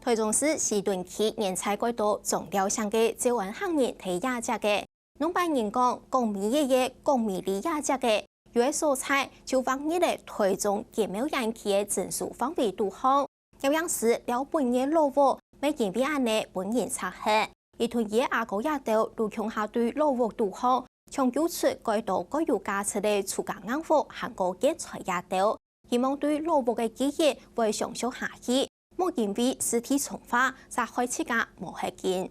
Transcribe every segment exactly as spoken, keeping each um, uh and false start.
臺中市西屯區原在蓋多張廖姓个詔安客人在這跡个。仰般人講，講美个个，講美麗這跡个，有个所在就劃入了臺中經貿園區个徵收範圍肚項。 有影時，寮背人个老屋乜因為恁呢分人拆忒。佢同佢个阿哥這兜就共下對老屋肚項搶救出蓋多蓋有價值个自家硬物還過建材這兜，希望對老屋个記憶會相續下去，莫因為市地重劃，煞害自家無歇緊。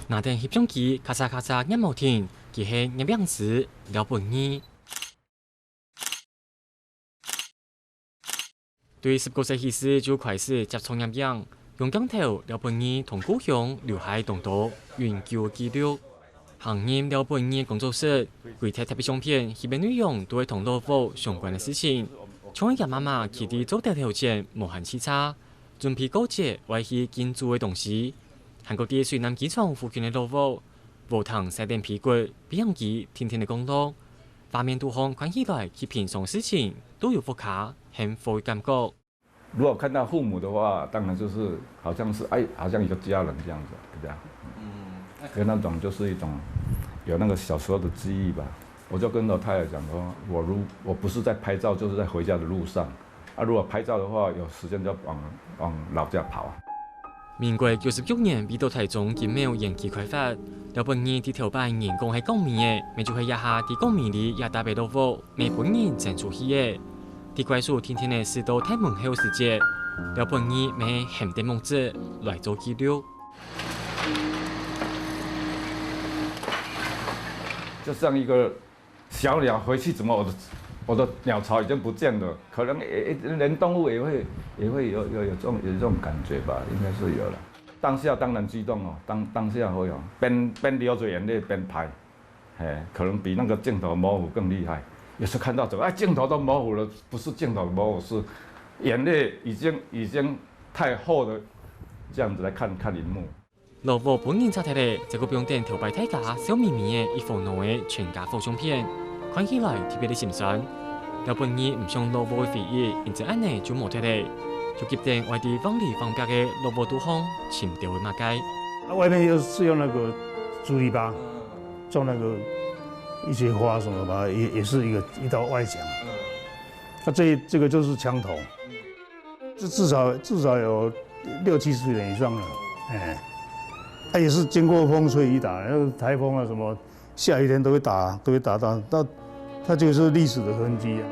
拿等翕相機，咔嚓咔嚓捏無停，佢係攝影師廖本義。 對十九歲起始就開始接觸攝影，用鏡頭、廖本義同故鄉留下當多永久个記錄。行入廖本義个工作室，歸疊疊个相片，裡背內容都係同老屋相關个事情。像係厥媽媽企在灶頭頭前無閒洎杈，準備過節愛去敬祖个東西，還過在水湳機場附近个老屋，禾埕曬等被骨，飛行機定定个降落。畫面肚項看起來，佢平常事情都有屋下，很好个感覺。 如果看到父母的話，當然就是好像是，哎，好像一個家人這樣子，對不對啊？嗯，那可能那種就是一種有那個小時候的記憶吧。我就跟我太太講說，我如，我不是在拍照，就是在回家的路上。啊，如果拍照的話，有時間就往，往老家跑啊。民國九十九年，為著臺中經貿園區開發，廖本義在頭擺人講係講美个，乜就係這下在講美麗這搭个老屋，乜分人整出去个。 在怪手定定仔駛到大門口時節，廖本義乜喊等目汁來做記錄。就像一個小鳥回去，怎麼我的，我的鳥巢已經不見了？可能也，也，連動物也會，也會有，有，有這種，有這種感覺吧，應該是有了。當下當然激動哦，當，當下會有，邊，邊流著眼淚邊拍。 嘿，可能比那個鏡頭模糊更厲害。有時看到怎麼，哎，鏡頭都模糊了，不是鏡頭模糊，是眼淚已經，已經太厚了，這樣子來看，看螢幕。老屋分人拆忒咧，再過放等頭擺大家笑瞇瞇个一房兩个全家福相片，看起來特別个心酸。廖本義毋想老屋个回憶因為恁呢就無忒咧，就急等愛在橫裡橫壁个老屋肚項尋著个麼个。啊，外面又是用那個竹籬笆， 種那個一些花什麼吧，也，也是一個，一道外牆。那這，這個就是牆頭，這至少，至少有六七十年以上了，哎，它也是經過風吹雨打，那個颱風啊什麼，下雨天都會打，都會打到，到它就是歷史的痕跡啊。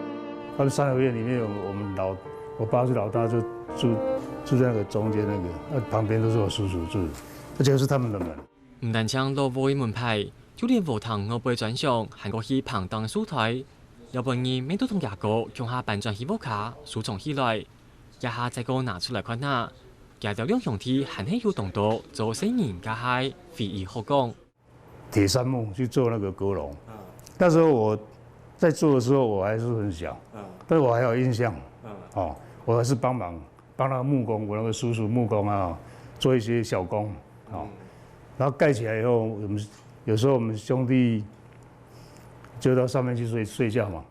他們三合院裡面有我們老，我爸是老大，就住，住在那個中間那個，那旁邊都是我叔叔住的，而且是他們的門。 毋單淨老屋个門牌，就連禾埕外背磚牆，還過去膨大个樹台，廖本義乜都同厥哥共下搬轉去屋下收藏起來。這下再過拿出來看啊，厥兜兩兄弟還係有當多做細人該下个回憶好講。鐵杉木去做那個閣樓，那時候我在做的時候，我還是很小，但是我還有印象，哦，我還是幫忙 幫那個木工，我那個叔叔木工啊，做一些小工，哦，然後蓋起來以後，我們有時候我們兄弟就到上面去睡，睡覺嘛。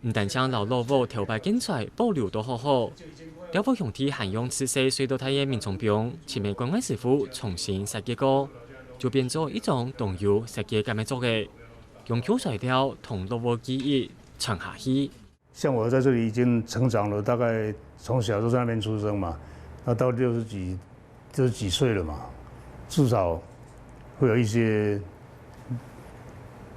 毋單淨摎老屋頭擺建材保留到好好，廖屋兄弟還用自細睡到大个眠床枋，請个館外師傅重新設計過，就變做一種當有設計感个作業，用舊材料同老屋記憶傳下去。 像我在這裡已經成長了，大概從小就在那邊出生嘛，那到六十幾，六十幾歲了嘛，至少會有一些，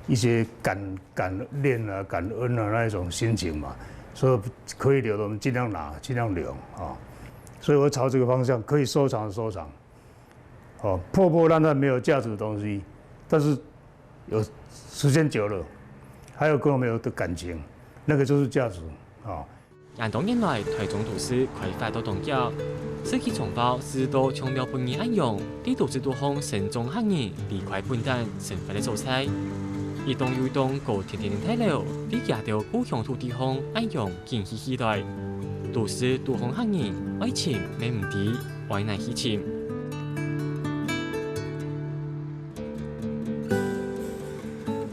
一些感，感念啊、感恩啊那一種心情嘛，所以可以留的我們盡量拿，盡量留啊。所以我朝這個方向，可以收藏的收藏，哦，破破爛爛沒有價值的東西，但是 有時間久了，還有跟我們有的感情，那個就是價值啊。恁多年來，臺中都市開發到當急，市區重劃使到像廖本義恁樣，在都市肚項生長客人離開本旦生活个所在。一棟又一棟高甜甜个大樓，在厥兜故鄉土地項恁樣緊起起來。都市肚項客人愛尋乜毋知愛哪去尋。